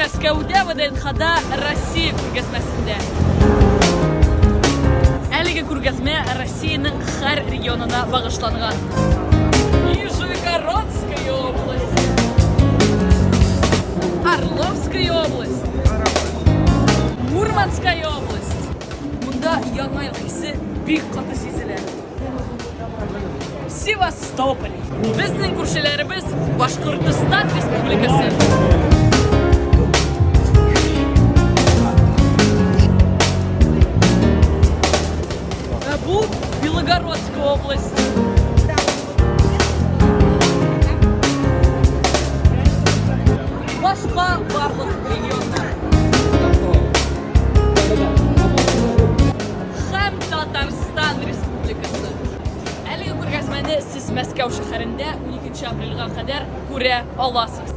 Мәскәүдә ВДНХда Россия күргәзмәсендә. Әлеге күргәзмә Россиянең һәр регионына багышланган. Нижегородская область. Орловская область. Мурманская область. Монда яңа ел хисе бик каты сизелә. Севастополь. Безнең күршеләребез Башкортостан Республикасы. Ә бу Белогородская область. Башка барлык регионнар. Һәм Татарстан Республикасы. Әлеге күргәзмәне сез Мәскәү шәһәрендә 12 апрельгә кадәр күрә аласыз.